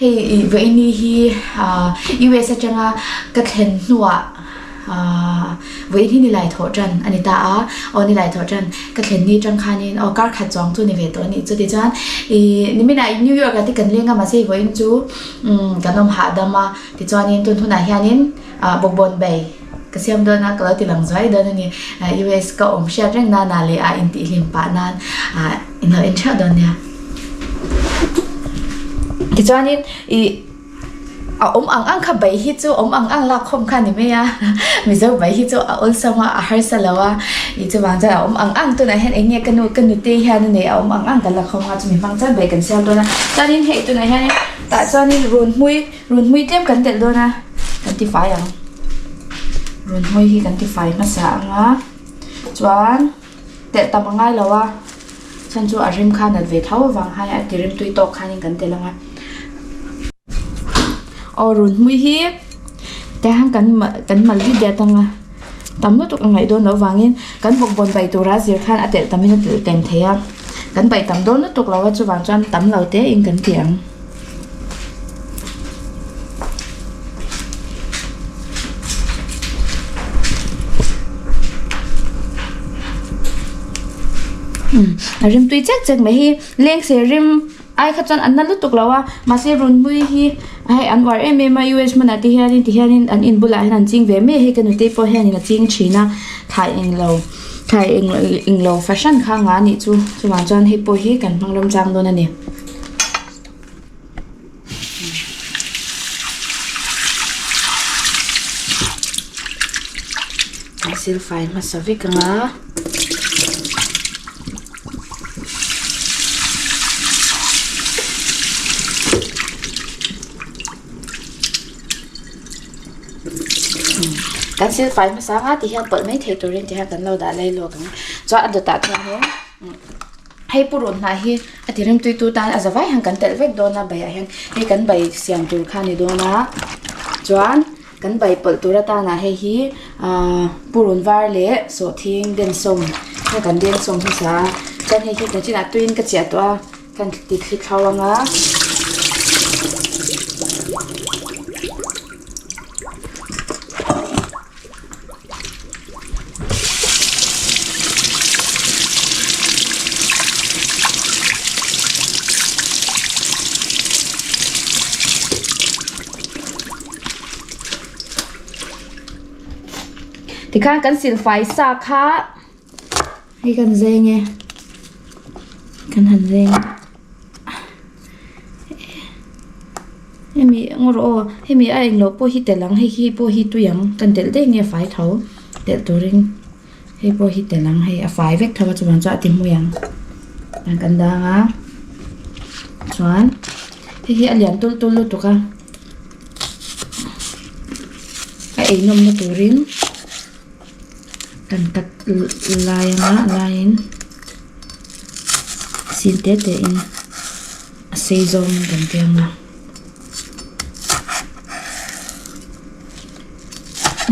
Hei ih vawiini hi ah US atanga ka thlen hnuah ah vawiin hi nilai thawh tan a ni ta a, aw nilai thawh tan ka thlen ni atang khanin aw kar khat chuang chu ni ve tawh a nih chu tichuan ih niminah New York ah te kan leng a mahse vawiin chu umm kan awm hahdam a tichuanin tun hunah hianin ah bawkbawn bai ka siam dawn a ka lo ti lang zuai dawn a ni US ka awm hriat reng nana leh a intihhlim pah nan ah in lo en theuh dawn nia tichuanin ih a awm ang ang kha bai hi chu awm ang ang lak khawm kha a ni mai a mizo bai hi chu a awlsam a a harsa lo a ih chuvang chuan a awm ang ang tunah hian eng nge ka nu ka nute hian a nei a awm ang ang kan la khawm a chumi hmang chuan bai kan siam dawn a chuanin hei tunah hianin tah chuanin runhmui Runhmui tlem kan telh dawn a, kan ti fai ang. Runhmui hi kan ti fai hmasa ang a, chuan telh tam a ngai lo a, chhan chu a rim kha nat ve tho avang khan a ti rim tui tawk khanin kan telh ang a. Aw runhmui hi tiang kan kan mal vit diat ang a, tam lutuk a ngaih dawn loh avangin kan bawkbawn bai tura zir khan a telh tamin a telh tem thei a, kan bai tam dawn lutuk lo a chuvang chuan tam lo te in kan ti ang. A rim tui chek chek mai hi leng ser rim ai kha chuan an na lutuk lo a mahse runhmui hi hei an uar em em a US hmunah te hianin ti hianin an in bulah hian an ching ve mai a hei ka nute pawh hianin a ching thin a thlai englo thlai englo fahran kha nga a nih chu chuvang chuan hei pawh hi kan hmang remchang dawn a ni. Kan sil fai hmasa vek ang a. Kan sil fai hmasa ang a ti hian pawlh mai thei turin ti hian kan lo dah lai lawk ang. Chuan a dawtah chuan hian. Hei purun hnah hi a ti rimtui tu tan a za vai hian kan telh vek dawn a baiah hian hei kan bai siam tur kha a ni dawn a chuan kan bai pawlh tur atana hei hi ahh purun var leh sawhthing densawm kha kan densawm hmasa a chuan hei hi kan chinah tuiin ka chiah tawh a kan ti thli thlau ang a. Tikhan kan silfai sa kha hei kan zeng e kan han zeng a. Hemi ngaw rawh aw hemi a englo pawh hi telh ang hei hi pawh hi tui ang kan telh daih nge a fai tho telh turin hei pawh hi telh ang hei a fai vek tho a chuvang chuan a ti hmui ang an kan dang a chuan hei hi a lian tul tul lutuk a a ei nawmna turin kan cut lai anga a laiin sin te te in. A sei zawng kan ti ang a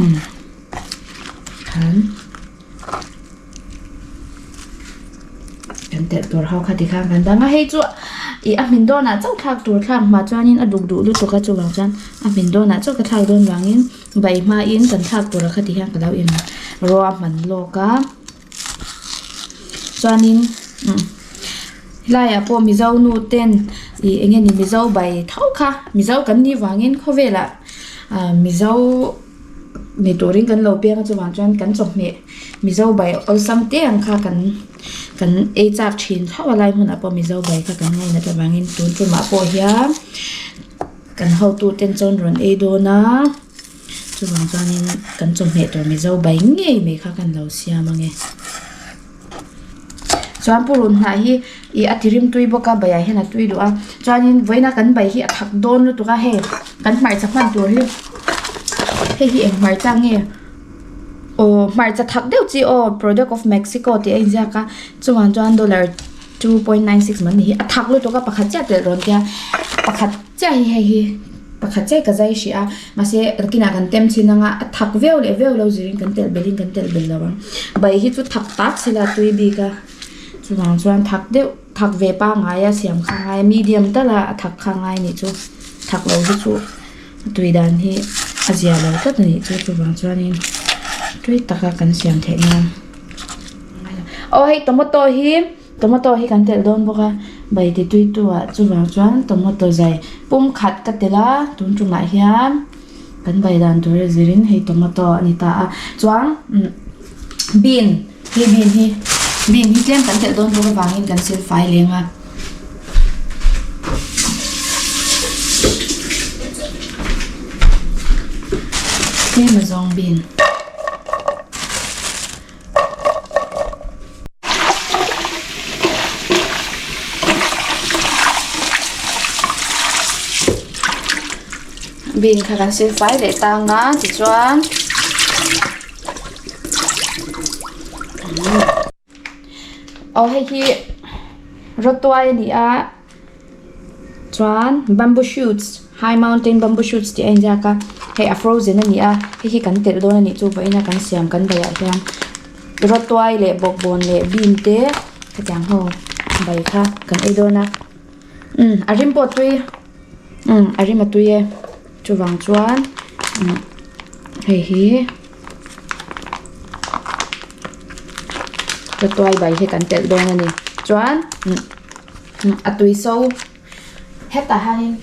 umm khan kan telh tur ho kha tikhan kan dang a hei chu ih a hmin dawnah chauh thlak tur thlak hma chuanin a duk duh lutuk a chuvang chuan a hmin dawnah chauh ka thlak dawn vangin bai hmain kan thlak tur a kha ti hian ka lo in ruah hman lawk a. Chuanin umm helaiah pawh mizo nu ten ih eng nge ni mizo bai tho kha mizo kan nih vangin khawvelah ah mizo ni turin kan lo piang a chuvang chuan kan chawhmeh mizo bai awlsam te ang kha kan kan ei chak thin tho a lai hmunah pawh mizo bai kha kan ngainat avangin tun tumah pawh hian kan hotu ten chuan rawn ei dawn a. Chuvang chuanin kan chawhmeh tur mizo bai ngei mai kha kan lo siam ange. Chuan purun hnah hi ih a ti rimtui bawk a baiah hian a tui duh a chuanin vawiina kan bai hi a thak dawn lutuk a hei kan hmarcha hman tur hi hei hi eng hmarcha nge aw hmarcha thak deuh chi aw product of Mexico tih a inziak a chuvang chuan dollar 2.96 man ni hi a thak lutuk a pakhat chiah telh rawn tia pakhat chiah hi hei hi pakhat chiah hi ka zai hrih a mahse nakinah kan tem chhin anga a thak viau leh viau lo zirin kan telh belhin kan telh bel lo ang bai hi chu thak tak sela tui bik a chuvang chuan thak deuh thak ve pangngai a siam kha a ngai a medium tal a a thak kha a ngai anih chu. Thak lo hi chu a tui dan hi a zia lo tlat a nih chu chuvang chuanin tui taka kan siam theih nan aw hei tomato hi tomato hi kan telh dawn bawk a bai ti tui tu ah chuvang chuan tomato zai pum khat ka telh a tun tumah hian kan bai dan tur a zirin hei tomato a ni ta a chuan bean hei bean hi bean hi tlem kan telh dawn bawk avangin kan sil fai leng a. Tlem a zawng bean. Bean kha kan sil fai leh tang a tichuan aw hei hi rawtuai a ni a chuan bamboo shoots high mountain bamboo shoots tih a inziak a hei a frozen a ni a hei hi kan telh dawn a nih chu vawiin a kan siam kan daih ah hian rawtuai leh bawkbawn leh bean te hetiang ho bai kha kan ei dawn a umm a rim pawh tui umm a rim a tui e chuvang chuan umm hei hi. Rawtuai bai hi kan telh dawn a ni chuan a tui so hetah hianin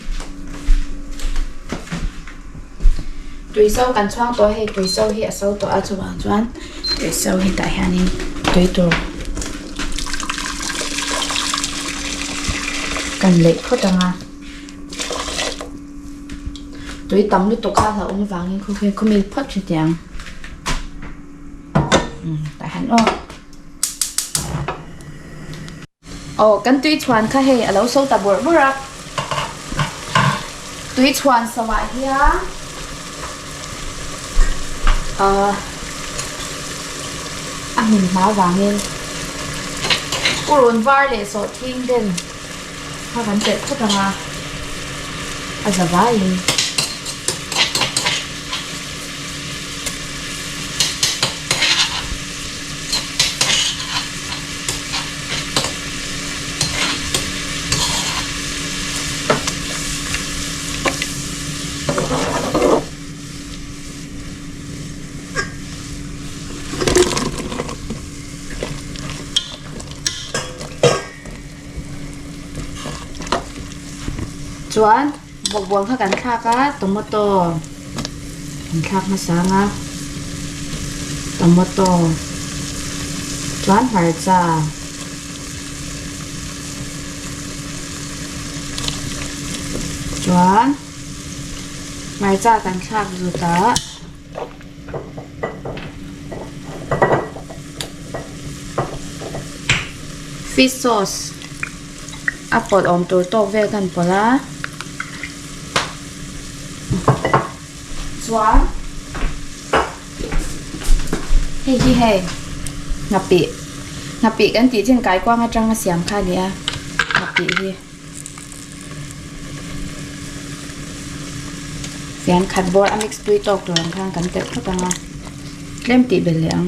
tui so kan chhuang tawh a hei tui so hi a so tawh a chuvang chuan tui so hetah hianin tui tur kan leih phawt ang a. Tui tam lutuk kha hlauhawm avangin khawvel khawmil phawt hetiang tah hian aw aw kan tui chhuan kha hei a lo so ta bawrh bawrh a tui chhuan so ah hian ahh a hmin hma avangin purun var leh sawhthing den. Kha kan telh phawt ang a, a za vaiin. Chuan bawkbawn kha kan thlak a tomato kan thlak hmasa ang a tomato chuan hmarcha chuan hmarcha kan thlak zut a. Fish sauce a pawlh awm tur tawk vel khan pawlh a chuan hei hi hei nghapih nghapih kan tih chin kaikuang atanga siam kha a ni a nghapih hi. Fian khat bawr a mix tui tawk tur ang khan kan telh phawt ang a, tlem tih belh leh ang.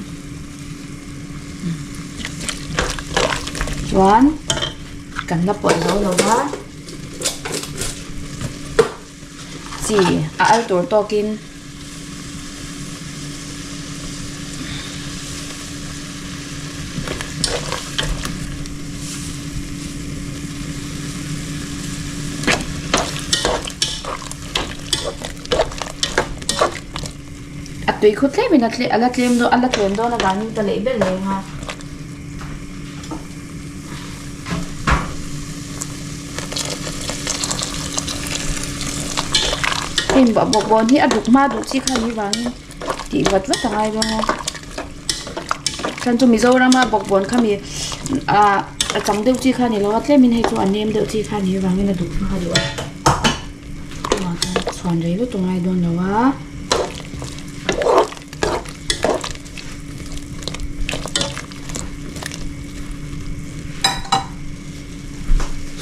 Chuan kan la pawlh zo lo va, chi a al tur tawkin. A tui khut tlem in a la tlem dawn a la tlem dawn avangin ka leih ber reng a. Hei bawkbawn hi a duk hma duh chi kha ni vangin tih vat vat a ngai dawn a chuan chu Mizorama bawkbawn kha mi ah a chang deuh chi kha ni lo a tlemin hei chu a nem deuh chi kha ni vangin a duk hma duh a chhuan rei lutuk ngai dawn lo a.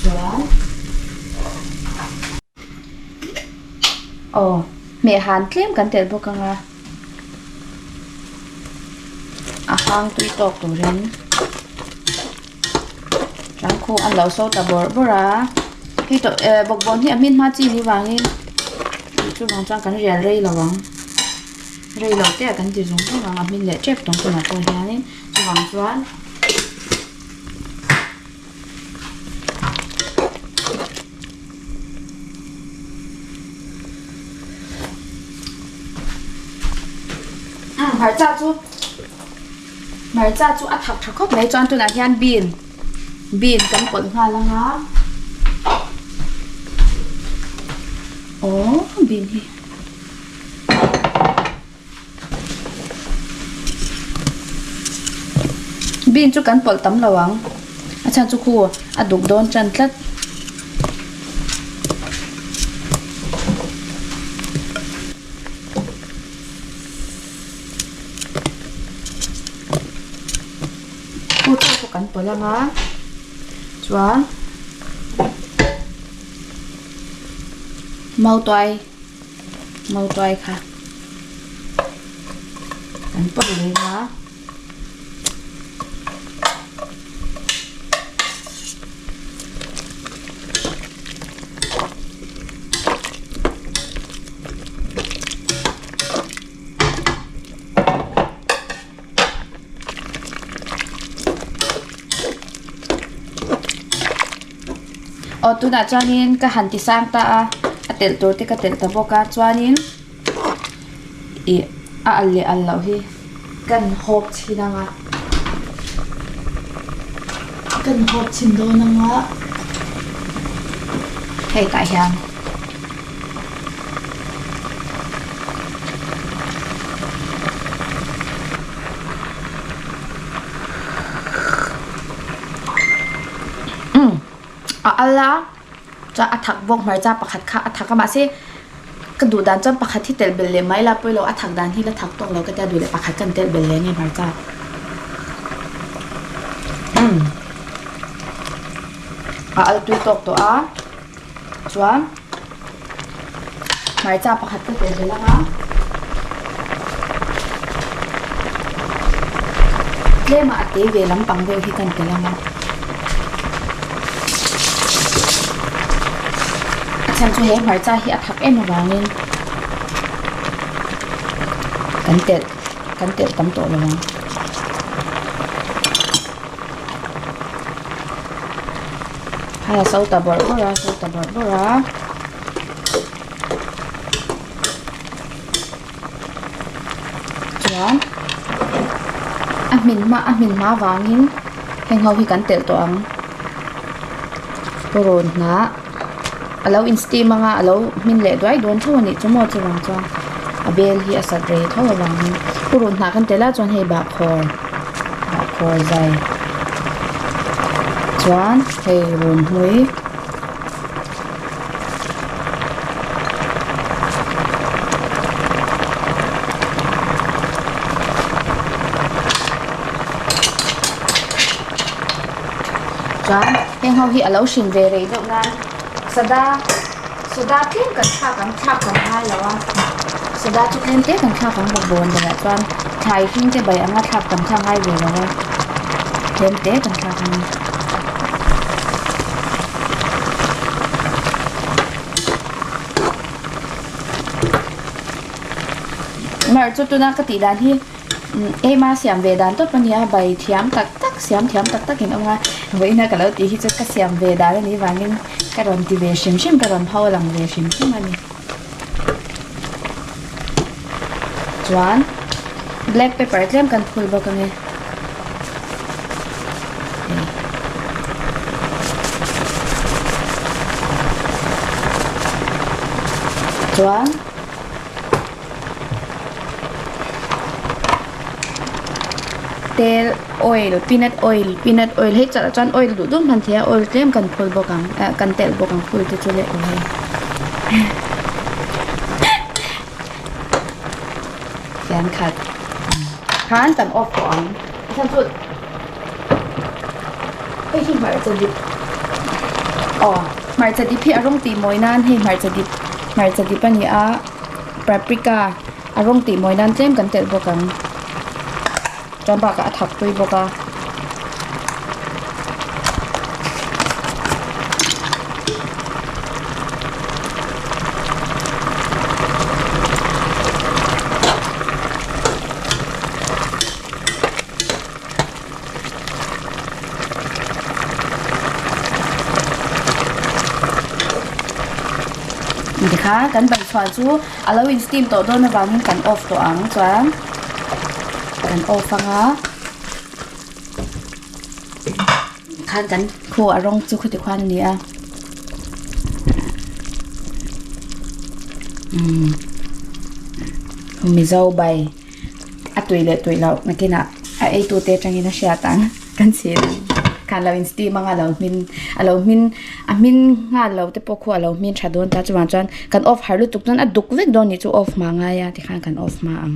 Chuan aw hmeh han tlem kan telh bawk ang a a hang tui tawk turin chuan khung an lo so ta bawrh bawrh a. Hei tawh eh bawkbawn hi a hmin hma chi ni vangin chuvang chuan kan rial rei lo ang. Rei lo te ah kan ti zung zung ang a hmin leh tep tawng tunah pawh hianin chuvang chuan hmarcha chu hmarcha chu a thak tha khawp mai chuan tunah hian bean bean kan pawlh nghal ang a aww bean hi. Bean chu kan pawlh tam lo ang a chhan chu khu a duk dawn tan tlat. Khu chu kan pawlh ang a chuan mautuai. Mautuai kha kan pawlh leh a. Aw tunah chuanin ka han ti sang ta a a telh tur te ka telh ta bawk a chuanin ih a al leh al loh hi kan hawp chhin ang a kan hawp chhin dawn ang a hei tah hian. Umm a al a chuan a thak bawk hmarcha pakhat kha a thak a mahse ka duh dan chuan pakhat hi telh belh leh mai la pawilo a thak dan hi la thak tawk lo ka tia duh leh pakhat khan telh belh leh nge hmarcha umm a al tui tawk tawh a chuan hmarcha pakhat ka telh belh ang a tlem ah a te ve lampang deuh hi kan telh ang a a chhan chu he hmarcha hi a thak em avangin kan telh kan telh tam tawh lo ang. Hei a so ta bawrh bawrh a so ta bawrh bawrh a chuan a hmin hma a hmin hma vangin heng ho hi kan telh tawh ang purun hnah a lo in steam anga a lo hmin leh duai dawn tho a nih chu maw chuvang chuan a bel hi a sat rei tho avangin purun hnah kan telh a chuan hei bahkhawr. Bahkhawr zai chuan hei runhmui chuan heng ho hi a lo hrin ve rei deuh nan sada sada tlem kan thlak ang thlak kan ngai lo a sada chu tlem te kan thlak ang bawk bawn berah chuan thlai hring te bai anga thlak tam kha a ngai ve lo a tlem te kan thlak ang a. Mar chu tuna ka tih dan hi ema siam ve dan tawp a nia bai thiam tak tak siam thiam tak tak in awm a vawiin a ka lo tih hi chu ka siam ve dan a nih vangin ka rawn ti ve hrim hrim ka rawn pho lang ve hrim hrim a ni chuan black pepper tlem kan phul bawk ange. Chuan tel oil peanut oil peanut oil hei chawlh ah chuan oil duh duh hman thei a oil tlem kan phul bawk ang ah kan telh bawk ang phul te chu leh aw hei fian khat khan kan off tawh ang a chhan chu hei hi hmarcha dip aw hmarcha dip hi a rawng tih mawi nan hei hmarcha dip hmarcha dip a ni a paprika a rawng tih mawi nan tlem kan telh bawk ang chuan bakah a thak tui bawk a. Tikhan kan bai chhuah chu a lo in steam tawh dawn avangin kan off tawh ang chuan kan off anga khan kan khu a rawng chu khawti khuan a ni a umm mizo bai a tui leh tui loh nakinah a ei tute atangin a hriat ang kan chhin ang khan lo in steam anga lo hmin a lo hmin a hmin nghal lo te pawh khu a lo hmin tha dawn ta chuvang chuan kan off har lutuk chuan a duk vek dawn nih chu off hma ngai a tikhan kan off hma ang.